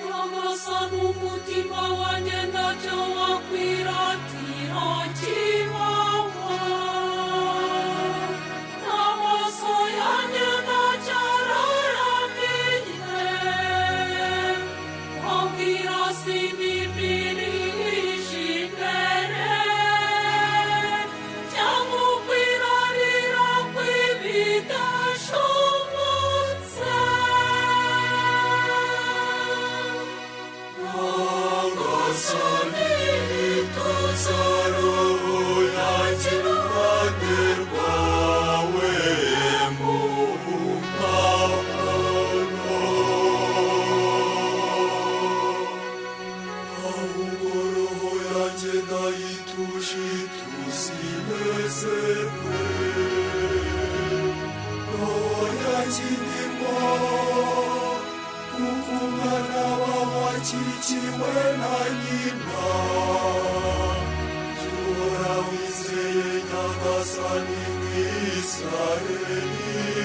Nyagasani umutima wanjye ntacyo wakwiratira kibamo, n'amaso yanjye ntacyo araramiye, wabwira si imibiri imbere, cyangwa ukwirarira kw'ibidashobotse. Wakikiwe na nyina Jura wizeye Nyagasani w'Isiraheli.